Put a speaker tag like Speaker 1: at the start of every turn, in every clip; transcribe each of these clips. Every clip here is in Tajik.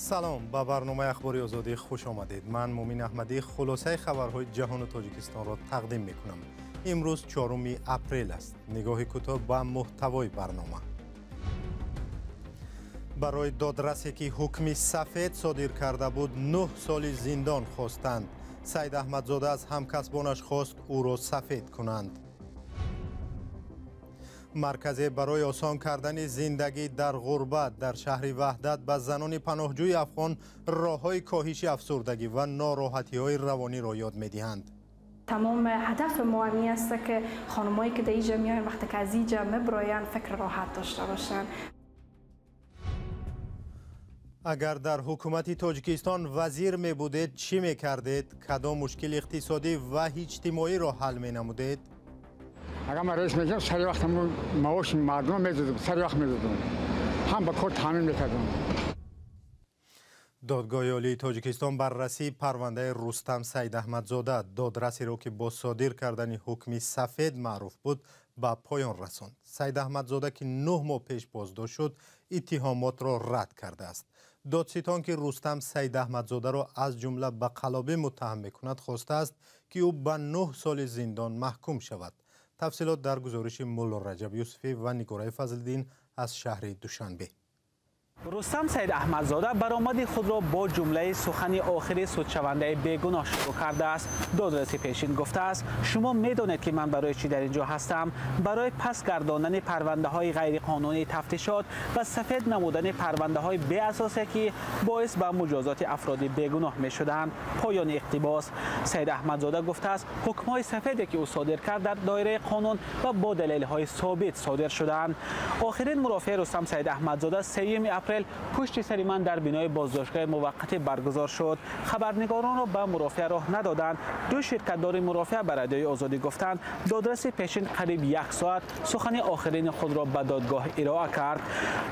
Speaker 1: Салом, ба барномаи Ахбори Озодӣ хуш омадед. Ман Мумин Аҳмадӣ хулосаи хабарҳои ҷаҳону Тоҷикистонро тақдим мекунам. Имрӯз 4 апрел аст. Нигоҳи кӯтоҳ ба муҳтавои барнома. Барои додрасе ки ҳукми сафед содир карда буд, 9 соли зиндон хостанд. Саид Аҳмадзода аз ҳамкасбонаш хост ӯро сафед кунанд. Марказе барои осон кардани зиндагӣ дар ғурбат дар шаҳри Ваҳдат ба занони паноҳҷӯи афғон роҳҳои коҳиши афсурдагӣ ва нороҳатиҳои равониро ёд медиҳанд.
Speaker 2: تمام هدف ما این است که خانمایی که در اینجا میاین وقتی که از اینجا میبراین فکر راحت داشته باشن.
Speaker 1: Агар дар ҳукумати Тоҷикистон вазир мебудед, чӣ мекардед? Кадом мушкили иқтисодӣ ва иҷтимоиро ҳал менамудед?
Speaker 3: Агар ман раис мешудам, сари вақт маоши мардумро медодам, сари вақт медодам, ҳам ба кор таъмин мекардам.
Speaker 1: Додгоҳи Олии Тоҷикистон баррасии парвандаи Рустам Саидаҳмадзода, додрасеро ки бо содир кардани ҳукми сафед маъруф буд, ба поён расонд. Саидаҳмадзода, ки 9 моҳ пеш боздошт шуд, иттиҳомотро рад кардааст. Додситон, ки Рустам Саидаҳмадзодаро аз ҷумла ба қалобӣ муттаҳам мекунад, хостааст, ки ӯ ба 9 соли зиндон маҳкум шавад. Тафсилот дар гузориши Мулло Раҷаб Юсуфӣ ва Нигораи Фазлиддин аз шаҳри Душанбе.
Speaker 4: Рустам Саид Аҳмадзода баромади худро бо ҷумлаи сухани охири судшавандаи бегуноҳ шурӯъ кардааст. Додраси пешин гуфтааст: шумо медонед, ки ман барои чӣ дар ин ҷо ҳастам? Барои пас гардондани парвандаҳои ғайриқонунии тафтишот ва сафед намудани парвандаҳои беасосе, ки боис ба муҷозоти афроди бегуноҳ мешуданд. Поёни иқтибос. Саид Аҳмадзода гуфтааст, ҳукмҳои сафеде, ки ӯ содир кард, дар доираи қонун ва бо далелҳои собит содир шуданд. Охирин мурофиаи Рустам Саид Аҳмадзода 3 апрел пушти сари ман дар бинои боздоштгоҳи муваққатӣ баргузор шуд. Хабарнигоронро ба мурофиа роҳ надоданд. Ду ширкатдори мурофиа ба Радиои Озодӣ гуфтанд, додраси пешин қариб 1 соат сухани охирини худро ба додгоҳ ироа кард.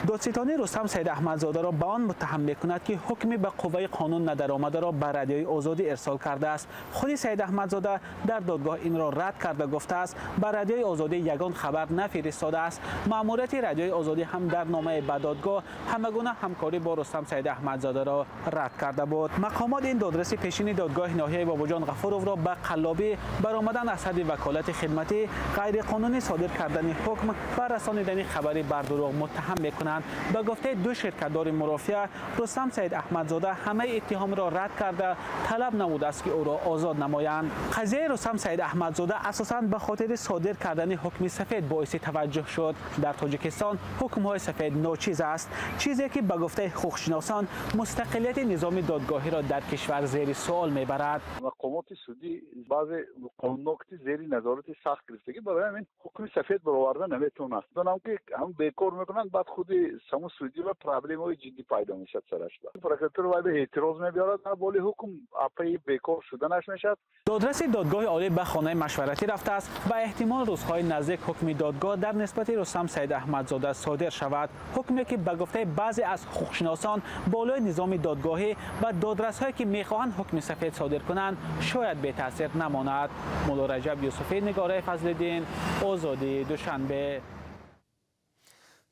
Speaker 4: Додситонӣ Рустам Саид Аҳмадзодаро ба он муттаҳам мекунад, ки ҳукми ба қувваи қонун надаромадаро ба Радиои Озодӣ ирсол кардааст. Худи Саид Аҳмадзода дар додгоҳ инро рад карда гуфтааст, ба Радиои Озодӣ ягон хабар нафиристодааст. Маъмурияти Радиои Озодӣ ҳам дар номае ба додгоҳ ҳамагуна ҳамкорӣ бо Рустам Саид Аҳмадзодаро рад карда буд. Мақомот ин додраси пешини додгоҳи ноҳияи Бобоҷон Ғафуровро ба қаллобӣ, баромадан аз ҳадди ваколати хидматӣ, ғайриқонунӣ содир кардани ҳукм ва расонидани хабари бардурӯғ муттаҳам мекунанд. Ба гуфтаи ду ширкатдори мурофиа, Рустам Саид Аҳмадзода ҳамаи иттиҳомро рад карда, талаб намудааст, ки ӯро озод намоянд. Қазияи Рустам Саид Аҳмадзода асосан ба хотири содир кардани ҳукми сафед боиси таваҷҷӯҳ шуд. Дар Тоҷикистон ҳукмҳои сафед ночиз аст, чизе ки ба гуфтаи ҳуқуқшиносон мустақилияти низоми додгоҳиро дар кишвар зери суол мебарад.
Speaker 5: Мақомоти судӣ баъзе қонунокти зери назорати сахт гирифтагӣ, барои ҳамин ҳукми сафед бароварда наметавонад. Донам ки ҳам бекор мекунанд, баъд худи саму судӣ ва проблемаҳои ҷиддӣ пайдо мешавад сараш. Прокуратура вай ба эътироз мебиёрад, боли ҳукм апаи бекор шуданаш мешавад.
Speaker 4: Додраси додгоҳи олӣ ба хонаи машваратӣ рафтааст ва эҳтимол рӯзҳои наздик ҳукми додгоҳ дар нисбати Рустам Саид Аҳмадзода содир шавад. Ҳукме ки ба гуфтаи баъзе аз ҳуқуқшиносон болои низоми додгоҳӣ ва додрасҳое ки мехоҳанд ҳукми сафед содир кунанд, шояд бетаъсир намонад. Мулло Раҷаб Юсуфӣ, Нигораи Фазлиддин, Озодӣ, Душанбе.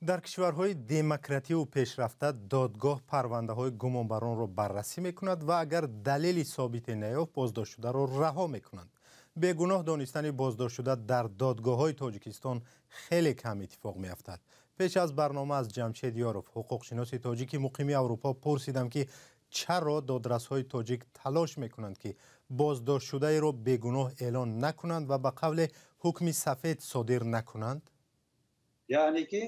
Speaker 1: Дар кишварҳои демокративу пешрафта додгоҳ парвандаҳои гумонбаронро баррасӣ мекунад ва агар далели собите наёфт, боздоштшударо раҳо мекунанд. Бегуноҳ донистани боздоштшуда дар додгоҳҳои Тоҷикистон хеле кам иттифоқ меафтад. Пеш аз барнома аз Ҷамшед Ёров, ҳуқуқшиноси тоҷики муқими Аврупо, пурсидам, ки чаро додрасҳои тоҷик талош мекунанд, ки боздоштшудаеро бегуноҳ эълон накунанд ва ба қавле ҳукми сафед содир накунанд?
Speaker 6: Яъне ки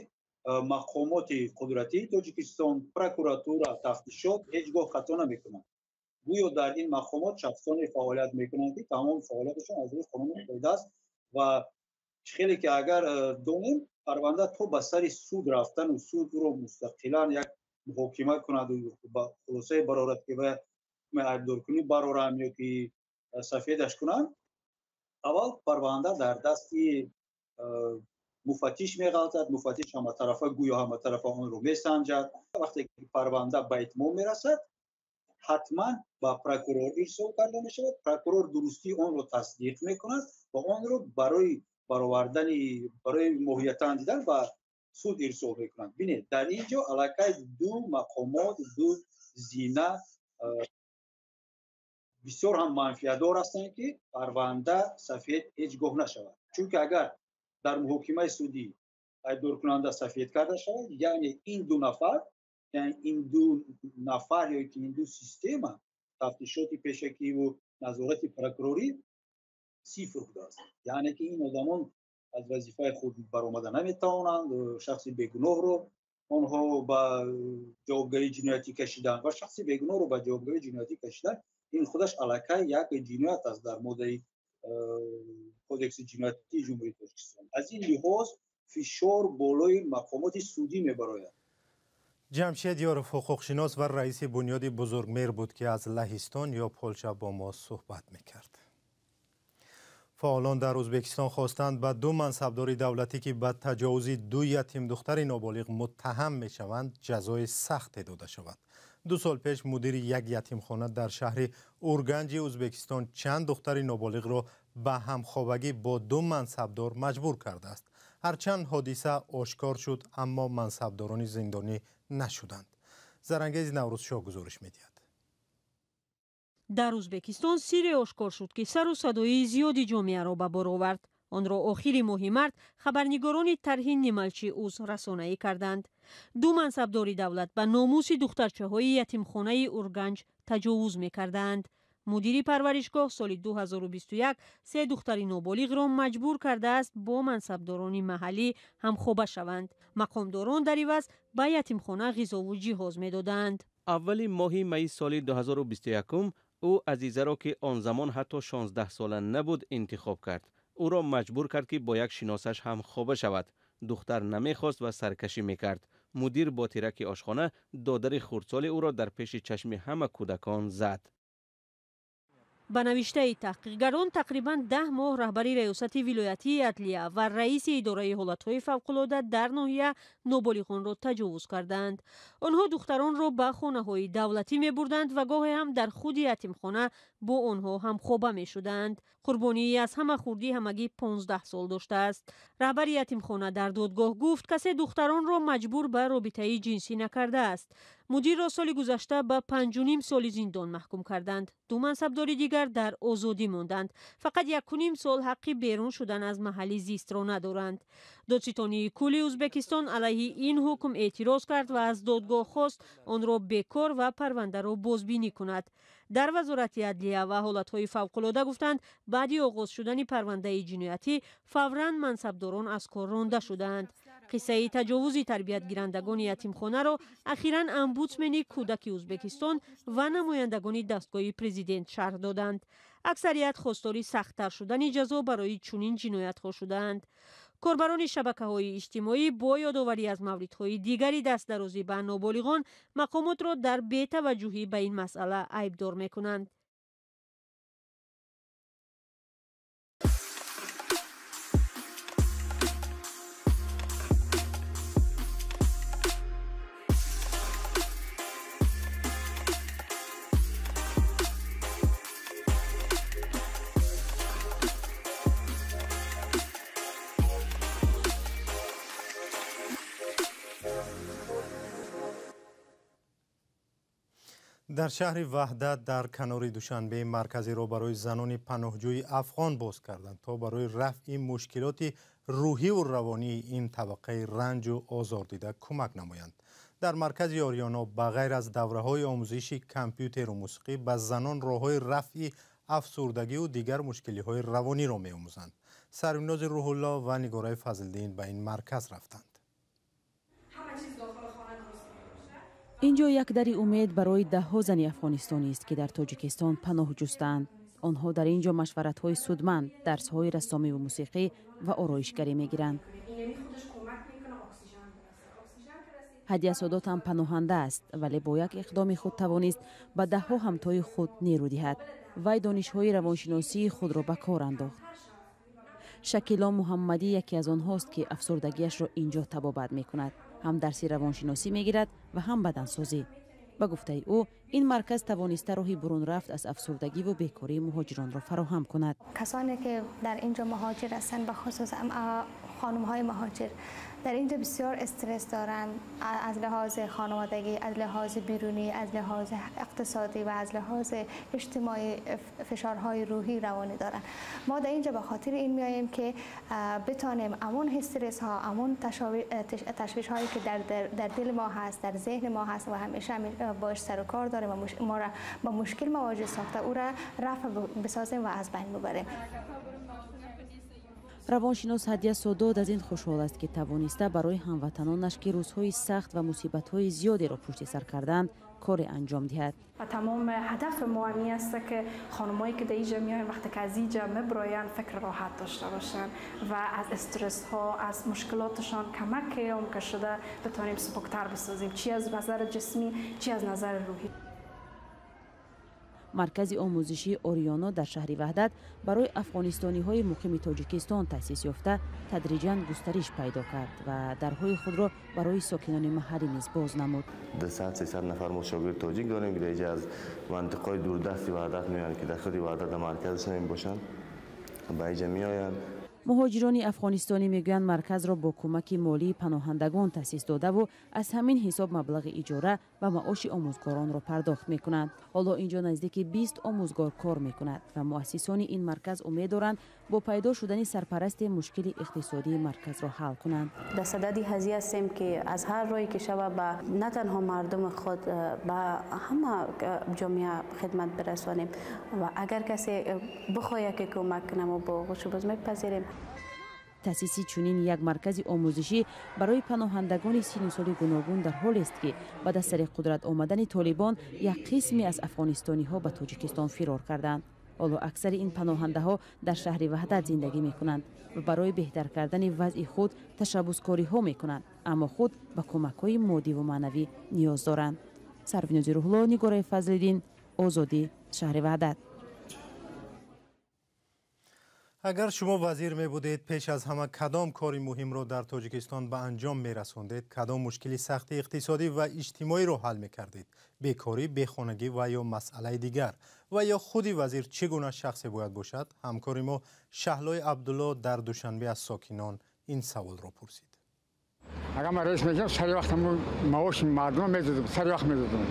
Speaker 6: мақомоти қудратии Тоҷикистон, прокуратура, тафтишот ҳеҷ гоҳ хато намекунанд. Гӯё дар ин мақомот шахсоне фаъолият мекунанд, ки тамоми фаъолияташон аз рӯи қонуни қоида аст ва хеле ки агар донем, парванда то ба сари суд рафтану суд ӯро мустақилан як муҳокима кунаду хулосае барорад, ки ва айбдоркунӣ барорам ё ки сафедаш кунанд, аввал парванда дар дасти муфаттиш меғалтад. Муфаттиш ҳаматарафа, гӯё ҳаматарафа онро месанҷад. Вақте ки парванда ба итмом мерасад, ҳатман ба прокурор ирсол карда мешавад. Прокурор дурустии онро тасдиқ мекунад ва онро барои баровардани, барои моҳиятан дидан ба суд ирсол мекунанд. Бинед, дар ин ҷо аллакай ду мақомот, ду зина бисёр ҳам манфиатдор ҳастанд, ки парванда сафед ҳеҷ гоҳ нашавад. Чунки агар дар муҳокимаи судӣ айбдоркунанда сафед карда шавад, яъне ин ду нафар, яъне ин ду нафар ё ки ин ду система, тафтишоти пешакиву назорати прокурорӣ, сифр будааст. Яъне ки ин одамон аз вазифаи худ баромада наметавонанд, шахси бегуноҳро онҳо ба ҷавобгарии ҷиноятӣ кашиданд ва шахси бегуноҳро ба ҷавобгарии ҷиноятӣ кашидан ин худаш аллакай як ҷиноят аст дар моддаи кодекси ҷиноятии Ҷумҳурии Тоҷикистон. Аз ин лиҳоз фишор болои мақомоти судӣ мебарояд.
Speaker 1: Ҷамшед Ёров ҳуқуқшинос ва раиси бунёди Бузургмеҳр буд, ки аз Лаҳистон ё Полша бо мо суҳбат мекард. Фаъолон дар Ӯзбекистон хостанд ба ду мансабдори давлатӣ, ки ба таҷовузи ду ятимдухтари ноболиғ муттаҳам мешаванд, ҷазои сахте дода шавад. 2 сол пеш мудири як ятимхона дар шаҳри Урганҷи Ӯзбекистон чанд духтари ноболиғро ба ҳамхобагӣ бо ду мансабдор маҷбур кардааст. Ҳарчанд ҳодиса ошкор шуд, аммо мансабдорони зиндонӣ нашуданд. Зарангези Наврӯзшоҳ гузориш медиҳад.
Speaker 7: Дар Ӯзбекистон сирре ошкор шуд, ки сару садои зиёди ҷомеаро ба бор овард. Онро охири моҳи март хабарнигорони тарҳи Нималчи Уз расонаӣ карданд. Ду мансабдори давлат ба номуси духтарчаҳои ятимхонаи Урганҷ таҷовуз мекардаанд. Мудири парваришгоҳ соли 2021 се духтари ноболиғро маҷбур кардааст бо мансабдорони маҳаллӣ ҳамхоба шаванд. Мақомдорон дар иваз ба ятимхона ғизову ҷиҳоз медоданд.
Speaker 8: Аввали моҳи майи соли 2021 ӯ Азизаро, ки он замон ҳатто 16 сола набуд, интихоб кард. Ӯро маҷбур кард, ки бо як шиносаш ҳамхоба шавад. Духтар намехост ва саркашӣ мекард. Мудир бо тираки ошхона додари хурдсоли ӯро дар пеши чашми ҳама кӯдакон зад.
Speaker 7: Ба навиштаи таҳқиқгарон, тақрибан 10 моҳ раҳбари раёсати вилоятии адлия ва раиси идораи ҳолатҳои фавқулода дар ноҳия ноболиғонро таҷовуз кардаанд. Онҳо духтаронро ба хонаҳои давлатӣ мебурданд ва гоҳе ҳам дар худи ятимхона бо онҳо ҳамхоба мешуданд. Қурбонии аз ҳама хурдӣ ҳамагӣ 15 сол доштааст. Раҳбари ятимхона дар додгоҳ гуфт, касе духтаронро маҷбур ба робитаи ҷинсӣ накардааст. Мудирро соли гузашта ба 5,5 соли зиндон маҳкум карданд. Ду мансабдори дигар дар озодӣ монданд. Фақат 1,5 сол ҳаққи берун шудан аз маҳалли зистро надоранд. Додситонии кулли Ӯзбекистон алайҳи ин ҳукм эътироз кард ва аз додгоҳ хост онро бекор ва парвандаро бозбинӣ кунад. Дар вазорати адлия ва ҳолатҳои фавқулода гуфтанд, баъди оғоз шудани парвандаи ҷиноятӣ фавран мансабдорон аз кор ронда шудаанд. Қиссаи таҷовузи тарбиятгирандагони ятимхонаро ахиран омбудсмени кӯдаки Ӯзбекистон ва намояндагони дастгоҳи президент шарҳ доданд. Аксарият хостори сахттар шудани ҷазо барои чунин ҷиноятҳо шудаанд. Корбарони шабакаҳои иҷтимоӣ бо ёдоварӣ аз мавридҳои дигари дастдарозӣ ба ноболиғон мақомотро дар бетаваҷҷӯҳӣ ба ин масъала айбдор мекунанд.
Speaker 1: Дар шаҳри Ваҳдат дар канори Душанбе марказиро барои занони паноҳҷӯи афғон боз карданд, то барои рафъи мушкилоти рӯҳиву равонии ин табақаи ранҷу озордида кӯмак намоянд. Дар маркази Ориёно ба ғайр аз давраҳои омӯзиши компютеру мусиқӣ ба занон роҳҳои рафъи афсурдагиву дигар мушкилиҳои равониро меомӯзанд. Сарвинози Рӯҳулло ва Нигораи Фазлиддин ба ин марказ рафтанд.
Speaker 9: Инҷо як дари умед барои даҳҳо зани афғонистонист, ки дар Тоҷикистон паноҳ ҷустаанд. Онҳо дар ин ҷо машваратҳои судманд, дарсҳои рассомиву мусиқӣ ва ороишгарӣ мегиранд. Ҳадия Содот ҳам паноҳанда аст, вале бо як иқдоми худ тавонист ба даҳҳо ҳамтои худ нерӯ диҳад. Вай донишҳои равоншиносии худро ба кор андохт. Шакило Муҳаммадӣ яке аз онҳост, ки афсурдагиашро ин ҷо табобат мекунад. Ҳам дарси равоншиносӣ мегирад ва ҳам бадансозӣ. Ба гуфтаи ӯ, ин марказ тавониста роҳи бурунрафт аз афсурдагиву бекории муҳоҷиронро фароҳам кунад.
Speaker 10: Касоне ки дар инҷо муҳоҷир ҳастанд, ба хусус خانم‌های مهاجر در اینجا بسیار استرس دارند، از لحاظ خانوادگی، از لحاظ بیرونی، از لحاظ اقتصادی و از لحاظ اجتماعی فشارهای روحی روانی دارند. ما در اینجا به خاطر این میاییم که بتانیم امون استرس ها، امون تشویش هایی که در دل ما هست، در ذهن ما هست و همیشه باش سر و کار داریم و ما را با مشکل مواجه ساخته، او را رفع بسازیم و از بین ببریم.
Speaker 9: Равоншинос Ҳадия Содод аз ин хушҳол аст, ки тавониста барои ҳамватанонаш, ки рӯзҳои сахт ва мусибатҳои зиёдеро пушти сар карданд, коре анҷом диҳад.
Speaker 2: و تمام هدف ما همی است که خانمایی که در اینجا میاین وقتی که از اینجا میبراین فکر راحت داشته باشن و از استرس ها، از مشکلاتشان کمک هم که شده بتانیم سبکتر بسازیم، چی از نظر جسمی چی از نظر روحی.
Speaker 9: Маркази омӯзишии Ориёно дар шаҳри Ваҳдат барои афғонистониҳои муқими Тоҷикистон таъсис ёфта, тадриҷан густариш пайдо кард ва дарҳои худро барои сокинони маҳаллӣ низ боз намуд.
Speaker 11: 200-300 нафар мо шогирди тоҷик дорем, ки дар инҷа аз мантиқаҳои дурдасти Ваҳдат меоянд, ки дар худи Ваҳдат дар марказаш намебошанд, ба инҷа меоянд.
Speaker 9: Муҳоҷирони афғонистонӣ мегӯянд, марказро бо кӯмаки молии паноҳандагон таъсис додаву аз ҳамин ҳисоб маблағи иҷора ва маоши омӯзгоронро пардохт мекунанд. Ҳоло инҷо наздики 20 омӯзгор кор мекунад ва муассисони ин марказ умед доранд, бо пайдо шудани сарпарасти мушкили иқтисодии марказро ҳал кунанд.
Speaker 12: Дар садади ҳазӣ ҳастем, ки аз ҳар роҳе ки шава ба на танҳо мардуми худ, ба ҳама ҷомеа хидмат бирасонем ва агар касе бихоҳад ки кӯмак кунад, мо бо оғӯши боз мепазирем.
Speaker 9: Таъсиси чунин як маркази омӯзишӣ барои паноҳандагони сину соли гуногун дар ҳолест, ки баъд аз сари қудрат омадани Толибон як қисме аз афғонистониҳо ба Тоҷикистон фирор карданд. Ҳоло аксари ин паноҳандаҳо дар шаҳри Ваҳдат зиндагӣ мекунанд ва барои беҳтар кардани вазъи худ ташаббускориҳо мекунанд, аммо худ ба кӯмакҳои моддиву маънавӣ ниёз доранд. Сарвинози Рӯҳло, Нигораи Фазлиддин, Озодӣ, шаҳри Ваҳдат.
Speaker 1: Агар шумо вазир мебудед, пеш аз ҳама кадом кори муҳимро дар Тоҷикистон ба анҷом мерасондед? Кадом мушкили сахти иқтисодӣ ва иҷтимоиро ҳал мекардед? Бекорӣ, бехонагӣ ва ё масъалаи дигар? Ва ё худи вазир чӣ гуна шахсе бояд бошад? Ҳамкори мо Шаҳлои Абдулло дар Душанбе аз сокинон ин саволро пурсид.
Speaker 3: Агар ман раис мешудам, сари вақт маоши мардумро медодам, сари вақт медодам,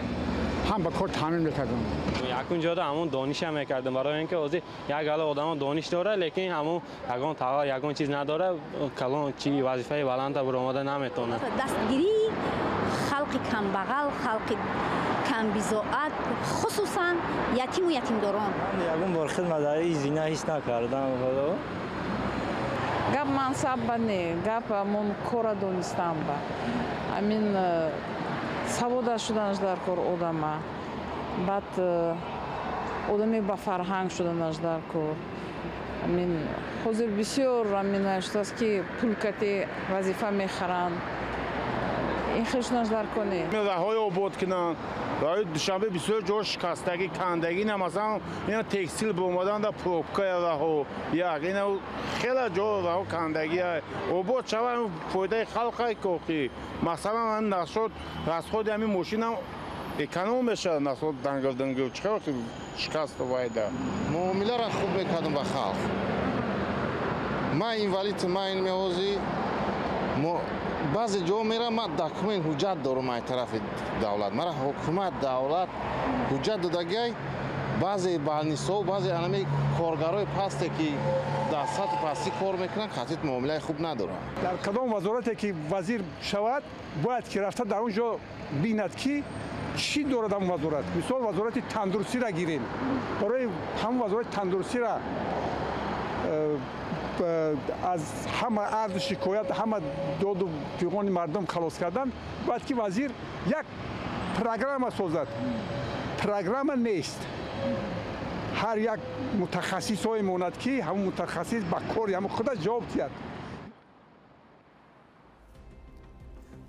Speaker 3: ҳам ба кор таъмин мекардам.
Speaker 13: Якун ҷода ҳамон дониша мекардам, барои ин ки ҳозир як гала одамо дониш дора, лекин ҳамон ягон товар, ягон чиз надора, калон чи вазифаи баланда баромада наметавонад.
Speaker 14: Дастгирии халқи камбағал, халқи камбизоат, хусусан ятиму ятимдорон.
Speaker 15: Ягон бор хидмат дар ин зина ҳис накардам.
Speaker 16: Гап мансаб ба не, гап ҳамон кора донистан ба. Ҳамин савода шуданаш дар кор одама, баъд одаме ба фарҳанг шуданаш дар кор. Амин ҳозир бисёр амин шудааст, ки пулкати вазифа мехаранд, ин хел шуданаш дар кор не.
Speaker 17: Роҳҳои обод кунанд, роҳи Душанбе бисёр ҷо шикастагӣ, кандагӣ, на масалан ина текстил бомадан да пробка роҳо як ина хеле ҷо роҳо кандагӣ обод шава, фоидаи халқай коқӣ. Масалан насод расходи ҳамин мошинам эконом мешавад, насод дангил дангил чӣ шикасту вайда.
Speaker 18: Муомиларо хуб мекардам ба халқ. Ман инвалид, ман ин меҳозӣ баъзе ҷо мерам, ман документ ҳуҷҷат дорам аз тарафи давлат, мара ҳукумат давлат ҳуҷҷат додагиай. Баъзе балнисҳо, баъзе анами коргарои пасте, ки дар сатҳи пастӣ кор мекунанд, қатъи муомилаи хуб надоранд.
Speaker 19: Дар кадом вазорате ки вазир шавад, бояд ки рафта дар он ҷо бинад, ки чӣ дорад ҳамон вазорат. Мисол, вазорати тандурустиро гирем, барои ҳамон вазорати тандурустиро аз ҳама арзу шикоят, ҳама доду фиғони мардум халос кардан, бояд ки вазир як программа созад. Программа нест. Ҳар як мутахассисҳое монад, ки ҳамон мутахассис ба кори ҳамон худаш ҷавоб диҳад.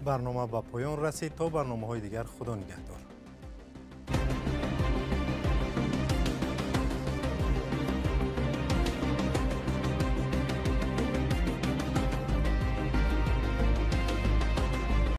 Speaker 1: Барнома ба поён расид. То барномаҳои дигар, Худо нигаҳдор.